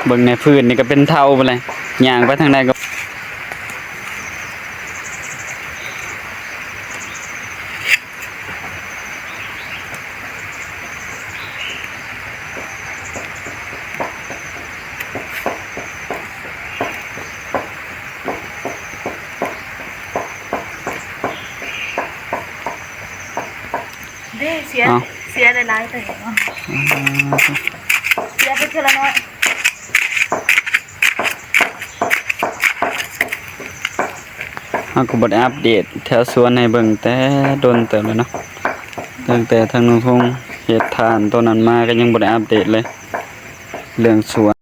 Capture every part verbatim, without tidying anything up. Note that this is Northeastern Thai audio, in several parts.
เบิ่งในพื้นนี่ก็เป็นเทาไปเลย ย่างไปทางใดก็ เด้ เสีย เอ้า เสียหลายๆ ไปเนาะ อืม เสียไปเทื่อละน้อย เฮาก็บ่ได้อัปเดตแถวสวนให้เบิ่งแต่โดนเติบแล้วเนาะ ตั้งแต่ทางน้องทงเฮ็ดถ่านต้นนั้นมาก็ยังบ่ได้อัปเดตเลย เรื่องสวน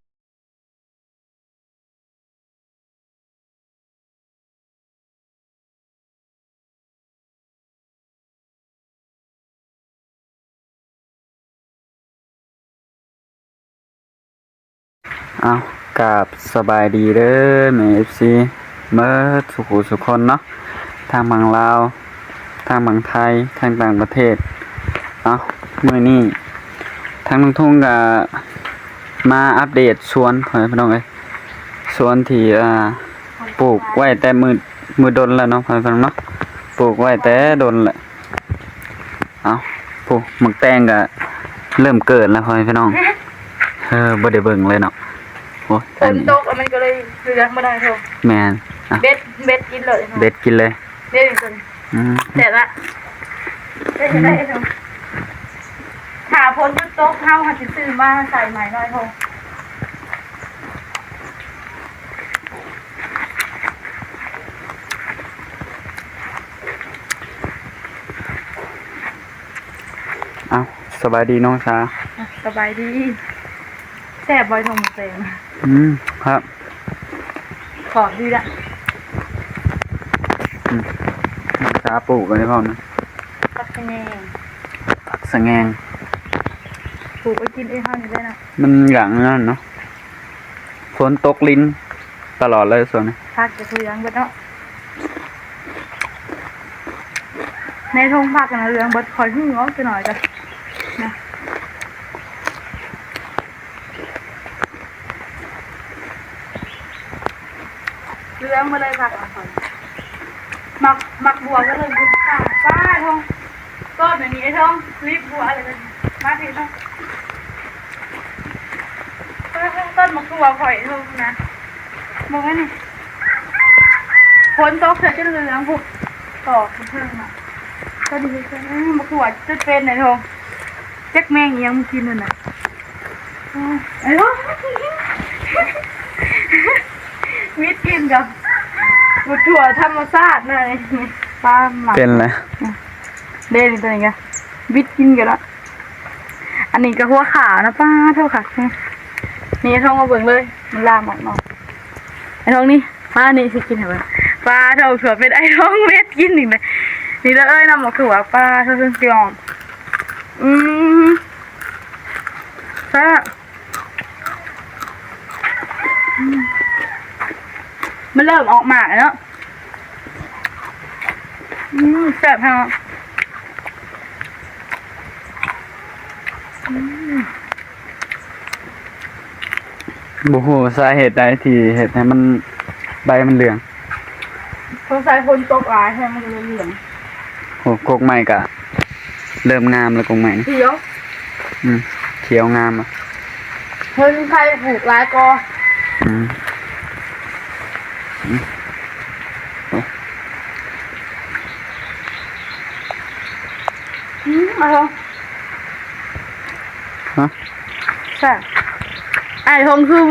เอา กราบสบายดีเด้อแม่ เอฟซี เบิดสุขุสุคนเนาะ ทางฝั่งลาว ทางฝั่งไทย ทางต่างประเทศ เอา มื้อนี้ทางน้องทงก็มาอัปเดตสวน พ่อแม่พี่น้องเอ้ย สวนที่ อ่า ปลูกไว้แต่มื้อ มื้อดนแล้วเนาะ พ่อแม่พี่น้องเนาะ ปลูกไว้แต่ดนแหละ เอา ผู้ หมากแตงก็เริ่มเกิดแล้ว พ่อแม่พี่น้อง เออ บ่ได้เบิ่งเลยเนาะ โอ้ย ฝนตกแล้วมันก็เลยเลือกบ่ได้เท่า แม่น อ่ะ เบ็ด เบ็ดกินเลยเนาะ เบ็ดกินเลย เบ็ดกิน อืม แต่ละ เบ็ดได้เท่า ถ้าฝนบ่ตก เฮาหาสิซื้อมาใส่ใหม่หน่อยเท่า เอา สบายดีน้องสา อ่ะ สบายดี แซ่บบ่ทงเตง อืม ครับ กรอบดีละ อืม น้องสาปลูกอะไรพ่อมนะ ผักสะแงง ผักสะแงง ปลูกไว้กินเองเท่านี้ได้นะ มันอย่างนั้นเนาะ ฝนตกลิ้นตลอดเลยช่วงนี้ ผักจะเหลืองเบิดเนาะ ในทงผักนะเหลืองเบิด คอยหื้อออกจักหน่อยจ้ะ นะ เหลืองมาเลยผักอ่ะ มัก มักบวบก็เลยกินข้าว ป้าทง ต้นอย่างนี้ไอ้ทง รีบบัวอะไรกัน มาทีทง ต้นมะกรูดข่อยทงนะ เบิ่งอันนี้ ฝนตกใส่จนเหลืองพุก ต่อเพิ่งอ่ะ ก็ดีจัง เออ มะกรูดจะเป็นไหนทง จักแมงอีหยังมันกินนั่นน่ะ อืม ไอ้ทง วิทย์กินกับ บักถั่วธรรมชาติเลย ป้าหมัก เป็นแล้ว เด่นตัวนี้ไง วิทย์กินกันละ อันนี้ก็หัวขานะ ป้าเท่าค่ะ นี่ทงมาเบิ่งเลย มันลามออกเนาะ ไอ้ทงนี่ ป้านี่สิกินให้เบิ่ง ป้าเท่าเถื่อเป็นไอ้ทงเม็ดกินอีกเลย นี่เลยเอ้ย น้ำหมกถั่ว ป้าเท่าเพิ่งจอง อืม แซ่บ อืม มันเริ่มออกหมากแล้วเนาะ อืม แซ่บแฮง อืม บ่ฮู้สาเหตุใดที่เฮ็ดให้มัน ใบมันเหลือง สงสัยฝนตกหลายแฮงมันเลยเหลือง โอ้ กกใหม่ก็เริ่มงามแล้ว กกใหม่นี่ เขียว อืม เขียวงามอ่ะ เพิ่นใครปลูกหลายกอ อืม อืม โอ้ อืม เอา ฮะ ใช่ ไอ้ทงคือ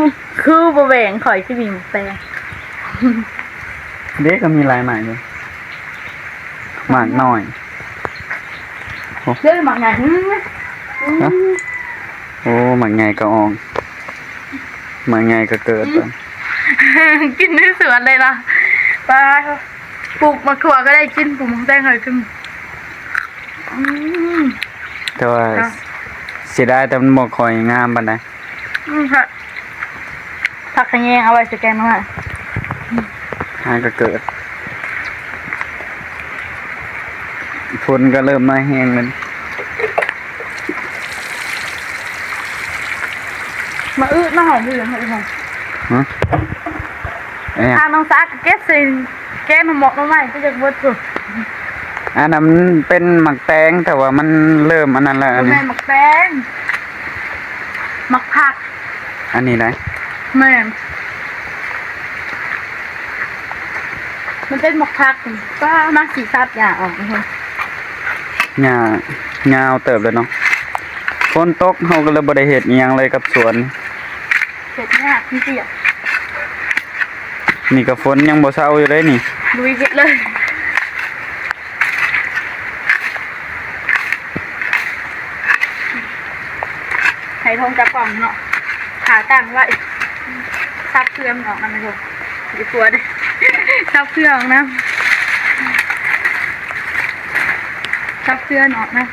คือบ่แบ่งข่อยสิมีหมากแตง เด็กก็มีหลายหมากอยู่ หมากน้อย โอ้ เรื่องหมากใหญ่ อืม อืม ฮะ โอ้ หมากใหญ่ก็ออก หมากใหญ่ก็เกิด อืม ไป กินในสวนเลยล่ะ ป้า ปลูกหมากถั่วก็ได้กิน ปลูกหมากแตงก็ได้กิน อืม แต่ว่า ค่ะ เสียดายแต่มันบ่ค่อยงามปานใด อืม ค่ะ ผักขะแยงเอาไว้ใส่แกงหน่อไม้ หาก็เกิด ฝนก็เริ่มมาแฮงแล้ว อืม มาอึมาหอมเหลืองเลยค่ะ ฮะ เอ๊ะ ทางน้องสาวก็เก็บใส่แกงหน่อหมอกหน่อไม้ก็จะเบิดสุด อันนั้นมันเป็นหมากแตง แต่ว่ามันเริ่มอันนั้นแล้ว อันนี้ แม่นหมากแตง หมากผัก อันนี้ไหน แม่น มันเป็นหมากผัก ป้ามาสีสับอย่าออกนะคะ หญ้า ยาวเติบเลยเนาะ ฝนตก เราก็เลยบ่ได้เฮ็ดอิหยังเลยกับสวน เฮ็ดยากจริงๆอะ นี่ก็ฝนยังบ่เซาอยู่เด้นี่ ลุยเฮ็ดเลย ให้ทงจับกล่องเนาะ ขาตั้งไว้ ซับเพื่อนออกนะไม่ทง อีกตัวดิ ซับเพื่อนออกนะ ซับเพื่อนออกนะ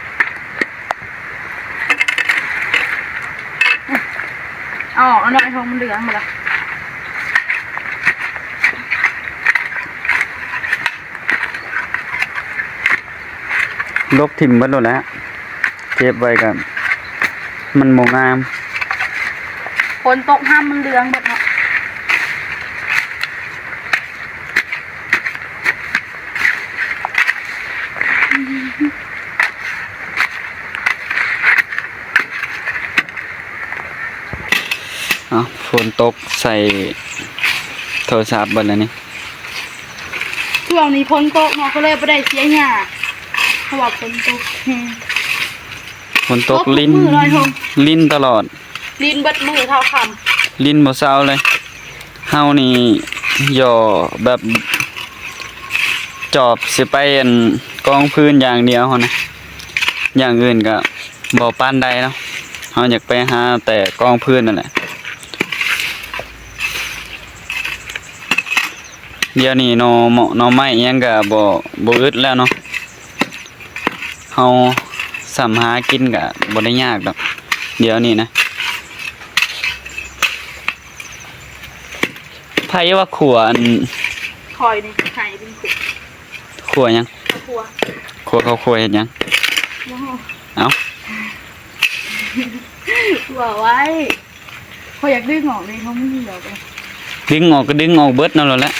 เอาออกแล้วเนาะ ไอ้ทงมันเหลืองหมดละ ลกถิ่มเบิดแล้วแหละ เก็บไว้กัน มันบ่งาม ฝนตกห้ามมันเหลืองหมดเนาะ อ้าว ฝนตกใส่โทรศัพท์เบิดแล้วนี่ ช่วงนี้ฝนตกเนาะ ก็เลยบ่ได้เสียหญ้า เพราะว่าฝนตกแฮง ฝนตก ตกทุก ลิน มื้อเลยทง ลินตลอด ลินเบิดมื้อเท่าค่ำ ลินบ่เซาเลย เฮานี่หย่อแบบ จอบสิไปอันกองพื้นอย่างเดียวหั้นนะ อย่างอื่นก็บ่ปานใดเนาะ เฮาอยากไปหาแต่กองพื้นนั่นแหละ เดี๋ยวนี้หน่อหมอกหน่อไม้อิหยังก็บ่ บ่อึดแล้วเนาะ เฮาส่ำหากินก็บ่ได้ยากดอก เดี๋ยวนี้นะ ไผว่าขั่วอัน คอยนี่ไผเป็นขั่ว ขั่วหยัง ขั่ว ขั่วข้าวขั่วเฮ็ดหยัง บ่ฮู้ เอ้า ขั่วไว้ ข้อยอยากดึงออกเลย เขาไม่มีดอกเลย ดึงออกก็ดึงออกเบิดนั่นแหละ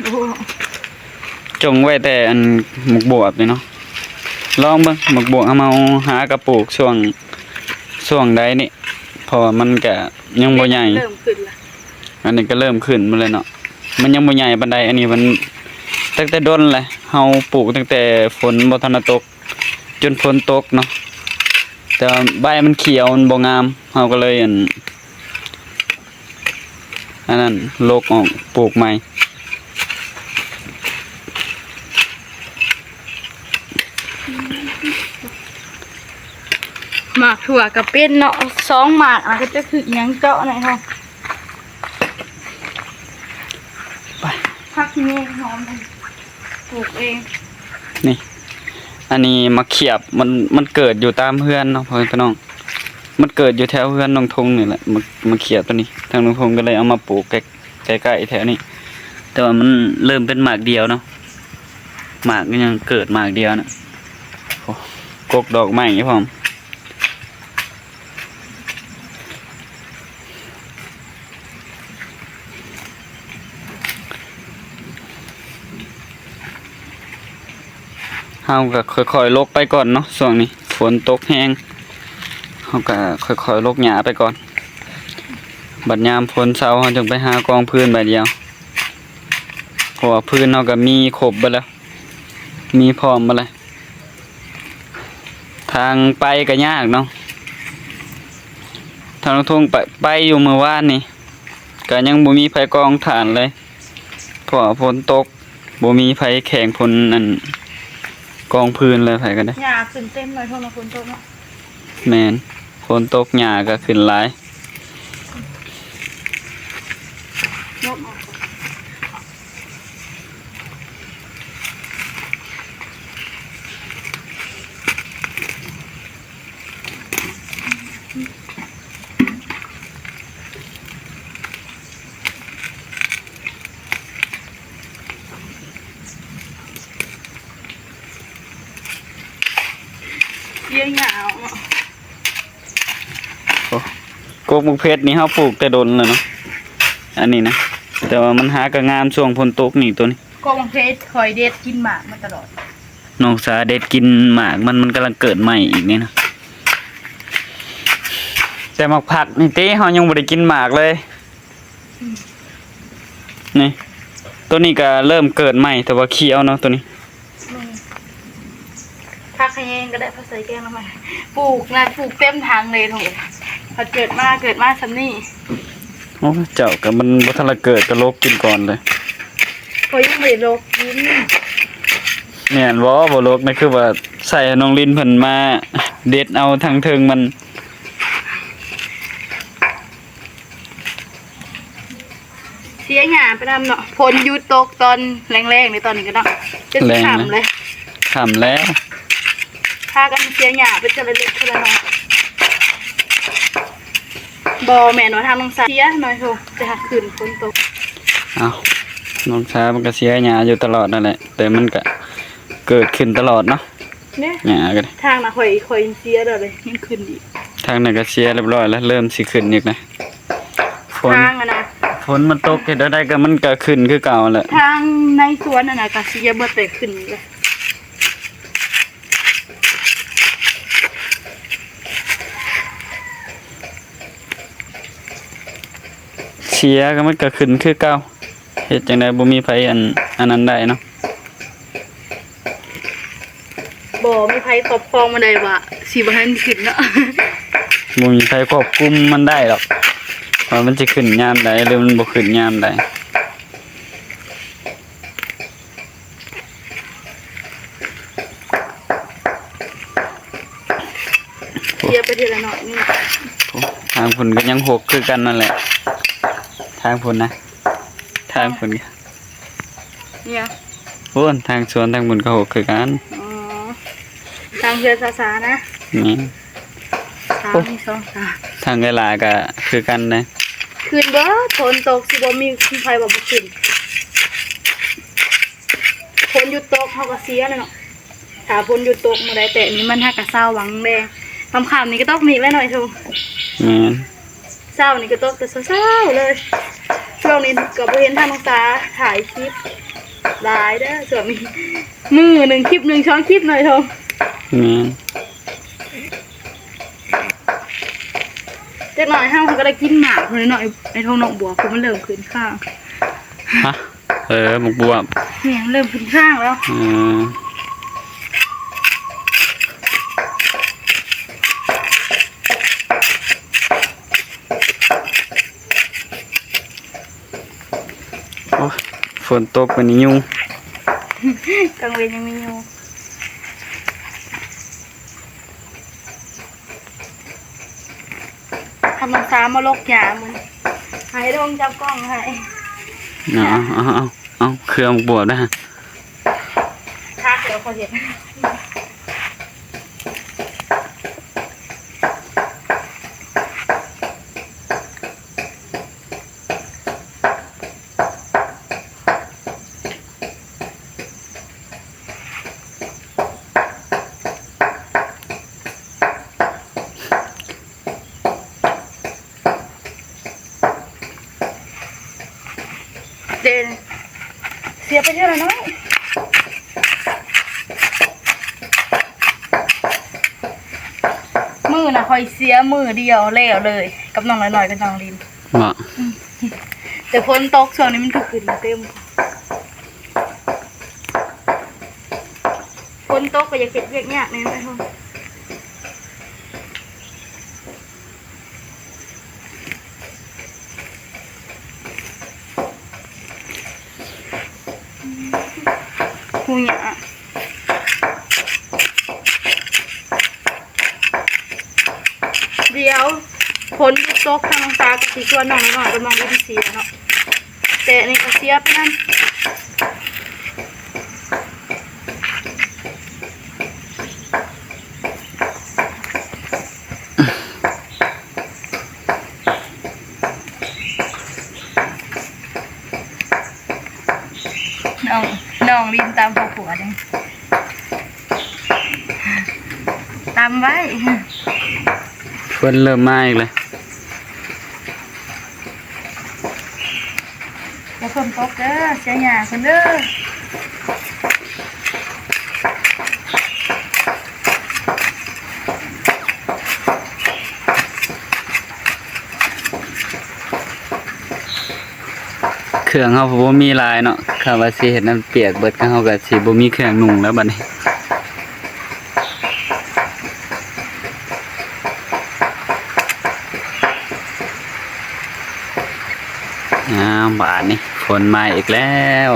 โอ้ จงไว้แต่อันหมากบวบนี่เนาะ ลองเบิ่ง หมากบวบเฮามาหากะปลูกช่วง ช่วงใดนี่ เพราะว่ามันก็ยังบ่ใหญ่ เริ่มขึ้นละ อันนี้ก็เริ่มขึ้นมาเลยเนาะ มันยังบ่ใหญ่ปานใด อันนี้มันตั้งแต่ดนเลย เฮาปลูกตั้งแต่ฝนบ่ทันได้ตก จนฝนตกเนาะ แต่ว่าใบมันเขียว มันบ่งาม เฮาก็เลยอัน อันนั้น ลกออก ปลูกใหม่ หมากถั่วก็เป็นเนาะ สองหมากนะ ก็จะคืออิหยังเจาะหน่อยเนาะ ไป ผักแยงหอม ปลูกเอง นี่ อันนี้หมากเขียบ มัน มันเกิดอยู่ตามเฮือนเนาะ พ่อแม่พี่น้อง มันเกิดอยู่แถวเฮือนน้องทงนี่แหละ หมาก หมากเขียบตัวนี้ ทางน้องทงก็เลยเอามาปลูกใกล้ ใกล้ๆแถวนี้ แต่ว่ามันเริ่มเป็นหมากเดียวเนาะ หมากก็ยังเกิดหมากเดียวนะ โอ้ กกดอกไม้พร้อม เฮาก็ค่อยๆลกไปก่อนเนาะ ช่วงนี้ฝนตกแฮง เฮาก็ค่อยๆลกหญ้าไปก่อน บัดยามฝนเซาเฮาจึงไปหากองพื้นใบเดียว เพราะว่าพื้นเฮาก็มีครบเบิดแล้ว มีพร้อมเบิดแล้ว ทางไปก็ยากเนาะ ทางลงทุ่งไป ไปอยู่มื้อวานนี่ ก็ยังบ่มีไผกองถ่านเลย เพราะว่าฝนตก บ่มีไผแข่งฝนนั่น กองพื้นเลยไผก็ได้ หญ้าขึ้นเต็มเลยช่วงนี้ฝนตกเนาะ แม่น ฝนตกหญ้าก็ขึ้นหลาย ยกออกก่อน เสียหญ้าเอาเนาะ โอ้ กกบักเพชรนี่เฮาปลูกแต่ดนแล้วเนาะ อันนี้นะ แต่ว่ามันหากะงามช่วงฝนตกนี่ตัวนี้ กกบักเพชรคอยเด็ดกินหมากมาตลอด น้องสาเด็ดกินหมากมัน มันกำลังเกิดใหม่อีกนี่นะ แต่หมากผักนี่ติ เฮายังบ่ได้กินหมากเลย นี่ ตัวนี้ก็เริ่มเกิดใหม่ แต่ว่าเขียวเนาะตัวนี้ ผักขะแยงก็ได้ ผักใส่แกงหน่อไม้ ปลูกนะ ปลูกเต็มถังเลยทุกคน พอเกิดมา เกิดมาส่ำนี่ โอ้ เจ้าก็มันบ่ทันละเกิดก็ลกกินก่อนเลย พอยังไม่ได้ลกกิน แม่นบ่ บ่ลกนะ คือว่าใส่ให้น้องลินเพิ่นมาเด็ดเอาทางเทิงมัน เสียหญ้าไปนำเนาะ ฝนหยุดตกตอนแลงๆ ในตอนนี้ก็เนาะ จน แลงนะ ค่ำเลย ค่ำแล้ว พากันเสียหญ้าไปทีละเล็กทีละน้อย บ่แม่นว่าทางน้องสาเสียหน่อยโท แต่หากขึ้นฝนตก เอ้า น้องสามันก็เสียหญ้าอยู่ตลอดนั่นแหละ แต่มันก็เกิดขึ้นตลอดเนาะ เนี่ย หญ้าก็ได้ ทางน่ะข่อย ข่อยเสียแล้วเลย ยังขึ้นอีก ทางนั้นก็เสียเรียบร้อยแล้ว เริ่มสิขึ้นอีกนะ ฝน ทางอะนะ ฝนมันตกเฮ็ดได้ก็มันก็ขึ้นคือเก่าแหละ ทางในสวนน่ะนะก็เสียเบิดแต่ขึ้นอีกแล้ว เสียก็มันก็ขึ้นคือเก่า เฮ็ดจั่งใดบ่มีไผอัน อันนั้นได้เนาะ บ่มีไผครอบครองมันได้ว่าสิบ่ให้มันขึ้นเนาะ บ่มีไผควบคุมมันได้หรอก ว่ามันสิขึ้นยามใด หรือมันบ่ขึ้นยามใด เสียไปทีละน้อยนี่ โอ้ ทางพุ้นก็ยังหกคือกันนั่นแหละ ทางพุ้นนะ ทางพุ้น เนี่ย พุ้น ทางสวนทางพุ้นก็หกคือกัน อ๋อ ทางเฮือนสาสานะ นี่ สาม โอ้ มีสองสาม ทางเวลาก็คือกันนะ ขึ้นเบิด ฝนตกสิบ่มีไผว่าบ่ขึ้น ฝนหยุดตกเฮาก็เสียแล้วเนาะ ถ้าฝนหยุดตกมื้อใด แต่อันนี้มันหากะเซาหวังแดง ค่ำๆ นี่ก็ตกมีกแล้วหน่อยโท แม่น เช้านี่ก็ตกแต่เช้าๆ เลย ช่วงนี้ก็บ่เห็นทางน้องสาถ่ายคลิปหลายเด้อ ช่วงนี้ มื้อหนึ่งคลิปหนึ่ง สองคลิปหน่อยโท แม่น จักหน่อยเฮาก็ได้กินหมากเลยเนาะ ไอ้ ไอ้ทงดอกบัว คือมันเริ่มขึ้นข้าง ฮะ เออ หมากบวบ เนี่ย เริ่มขึ้นข้างแล้ว อืม โอ้ย ฝนตกมื้อนี้ยุง กลางเว็นยังมียุง ทำน้องสามาลกหญ้ามัน ให้ลงจับกล้องให้ เอา เอา เอา เอา เครื่องบวบนะ ถ้าเดี๋ยวขอเห็น เดน เสียไปเท่าไหร่น้อย มื้อน่ะข่อยเสียมื้อเดียวแล้วเลย กับน้องน้อยๆ กับน้องลิน บ่ แต่ฝนตกช่วงนี้มันก็ขึ้นเต็ม ฝนตกก็อยากเฮ็ดเวียกยากแน่นอน ผู้หญิงอะ เดี๋ยวฝนหยุดตก ทางน้องตาก็สิชวนน้องน้อยๆ กับน้องลินเสียเนาะ แต่อันนี้ก็เสียไปนั่น น้อง น้องลินตามครอบครัวเด้ ต ทำไว้ ฝนเริ่มมาอีกแล้ว อย่าฝนตกเด้อ เสียหญ้าเพิ่นเด้อ เครื่องเฮาบ่มีหลายเนาะ ถ้าว่าสิเฮ็ดให้มันเปียกเบิด ก็เฮาก็สิบ่มีเครื่องนุ่งแล้วบัดนี้ อ้าว บาดนี้ฝนมาอีกแล้ว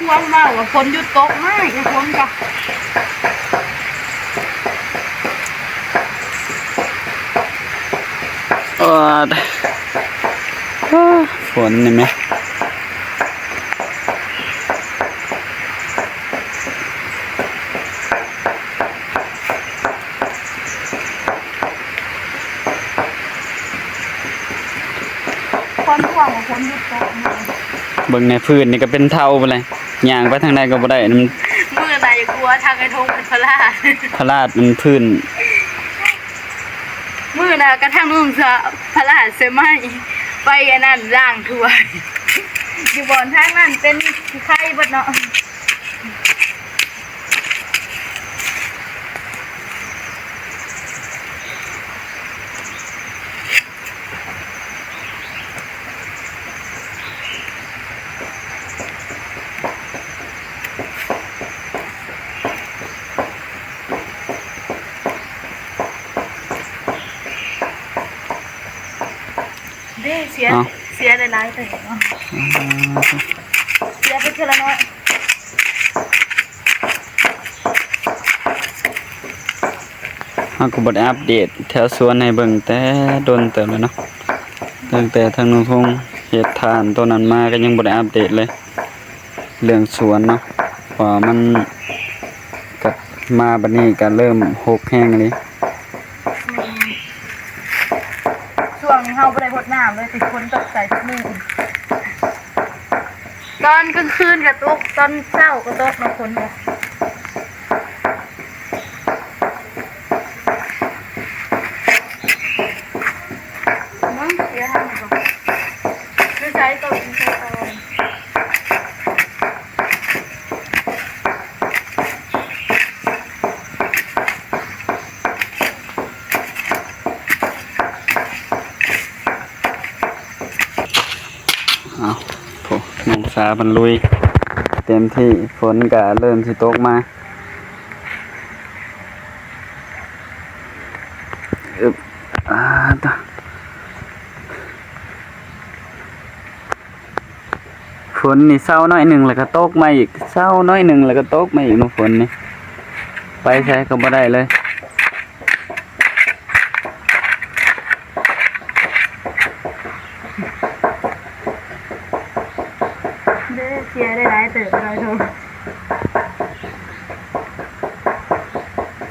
ความเว้าว่าฝนหยุดตกมา อย่าฝนกะ เออ ฝนนี่แหม ความท่วมของฝนหยุดตกมา เบิ่งในพื้นนี่ก็เป็นเทาไปเลย ย่างไปทางใดก็บ่ได้ มัน มื้อใดกลัวทางไอ้ทงเป็นพลาด พลาดมันพื้น มื้อน่ะกระทั่งลุงสะพลาดเสียไหม ไปอันนั้นล้างถ้วย อยู่บ่อนทางนั้นเป็นขี้ไคเบิดเนาะ เด้ เสีย เอ้า เสียหลายๆเติบเนาะ อืม เสียไปเทื่อละน้อย เฮาก็บ่ได้อัปเดตแถวสวนให้เบิ่งแต่โดนเติบแล้วเนาะ ตั้งแต่ทางลุงพงษ์เฮ็ดถ่านต้นนั้นมาก็ยังบ่ได้อัปเดตเลย เรื่องสวนเนาะ เพราะว่ามันก็มาบัดนี้ก็เริ่มฮกแฮงอีหลี แม่น ช่วงนี้เฮาบ่ได้รดน้ำเลย ติดฝนตกใส่ทุกมื้อ ตอนกลางคืนก็ตก ตอนเช้าก็ตกเนาะ ฝนน่ะ มั้ง เดี๋ยวทำก่อน ไม่ใช้ก่อน ไม่ใช้ก่อน เอา โถ น้องสาวมันลุย เต็มที่ ฝนก็เริ่มสิตกมา อึบ อ่า ตะ ฝนนี่เซาน้อยหนึ่งแล้วก็ตกมาอีก เซาน้อยหนึ่งแล้วก็ตกมาอีกเนาะ ฝนนี่ ไปไสก็บ่ได้เลย เด้อ เสียได้หลายเติบเลยเถอะ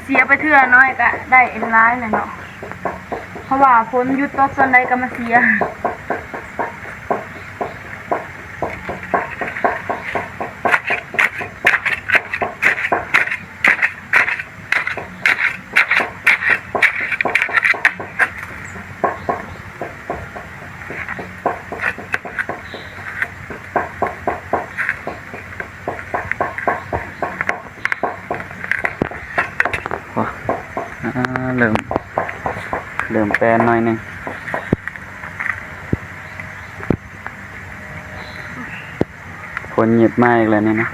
เสียไปเทื่อน้อยก็ได้หลายเลยเนาะ เพราะว่าฝนหยุดตกตอนใดก็มาเสีย ว้า อ่า เริ่ม เริ่มแปนหน่อยหนึ่ง ฝนหยิบมาอีกแล้วนี่นะ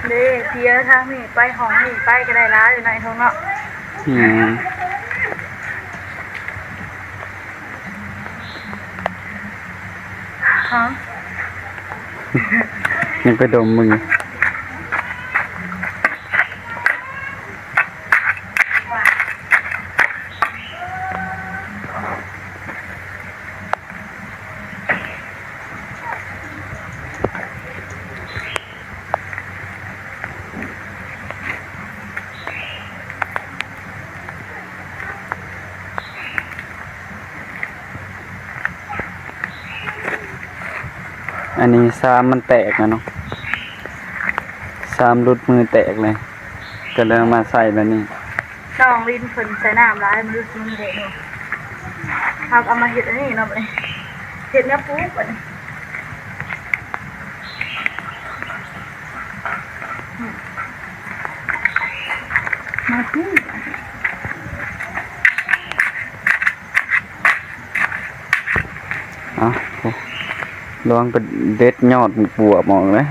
เด้ เพียทางนี้ไปห้องนี้ไปก็ได้หลายอยู่ในทงเนาะ อืม อ๋อ ยังไปดมมึงอยู่ อันนี้ซามมันแตกนะเนาะ ซามหลุดมือแตกเลย ก็เลยเอามาใส่แบบนี้ น้องลินเพิ่นใส่น้ำหลาย มันหลุดมือเด้เนาะ เอา เอามาเฮ็ดอันนี้เนาะบัดนี้ เฮ็ดแนวปลูกบัดนี้ มาสิ เอา ลองไปเด็ดยอดบวบออกนะ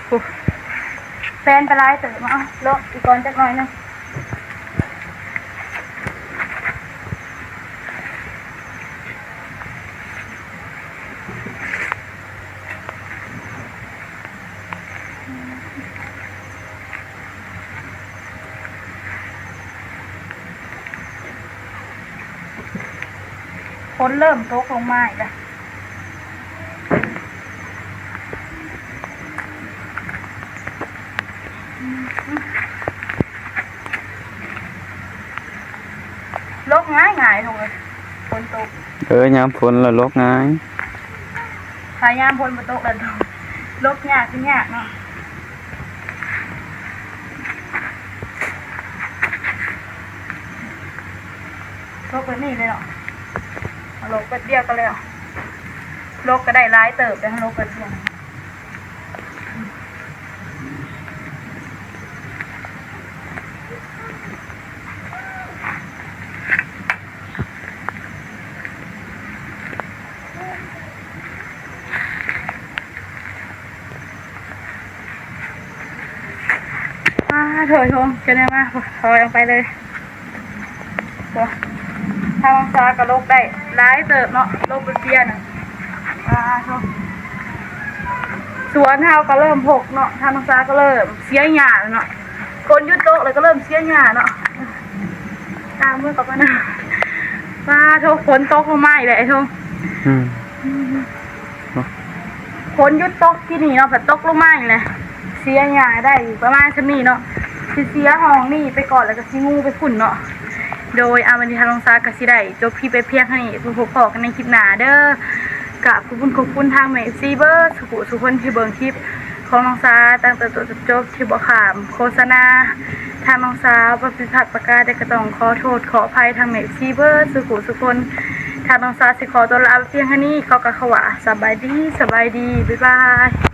โอ้ แฟนไปไล่เติม เอาเลาะอีกก่อนจักหน่อยหนึ่ง ฝนเริ่มตกลงมาอีกแล้ว ลกง่ายง่ายทงเลย ฝนตก เออ ยามฝนละลกง่าย ถ้ายามฝนบ่ตกแล้วลกยากคือยากเนาะ ลกแบบนี้เลยเนาะ เอาลกแป๊บเดียวก็แล้ว ลกก็ได้หลายเติบแต่ลกแป๊บเดียว อ่า โถยโถย จะได้มา ถอยออกไปเลย โอ้ ทางน้องสาก็ลกได้ หลายเติบเนาะ ลกไปเสียน่ะ อ่า โถ สวนเฮาก็เริ่มหกเนาะ ทางน้องสาก็เริ่มเสียหญ้าแล้วเนาะ ฝนหยุดตกแล้วก็เริ่มเสียหญ้าเนาะ ตามมือกับมันนะ มาโถ ฝนตกลงมาอีกแล้วไอ้โถ อืม ฝนหยุดตกที่นี่เนาะ ฝนตกลงมาอีกแล้ว เสียหญ้าได้อยู่ประมาณส่ำนี้เนาะ สิเสียห้องนี่ไปก่อนแล้วก็สิงูไปพุ่นเนาะ โดย อ่า วันนี้ทางน้องสาก็สิได้จบคลิปไปเพียงเท่านี้ พบพ้อกันในคลิปหน้าเด้อ กราบขอบคุณ ขอบคุณทางแม่เอฟซีเบิดสุขุสุขคนที่เบิ่งคลิปของน้องสาตั้งแต่ต้นจนจบ ที่บ่ข้ามโฆษณา ทางน้องสาบ่ผิดพลาดประการใดก็ต้องขอโทษขออภัยทางแม่เอฟซีเบิดสุขุสุขคน ทางน้องสาสิขอตัวลาไปเพียงเท่านี้ ขอกล่าวคำว่าสบายดี สบายดี บ๊ายบาย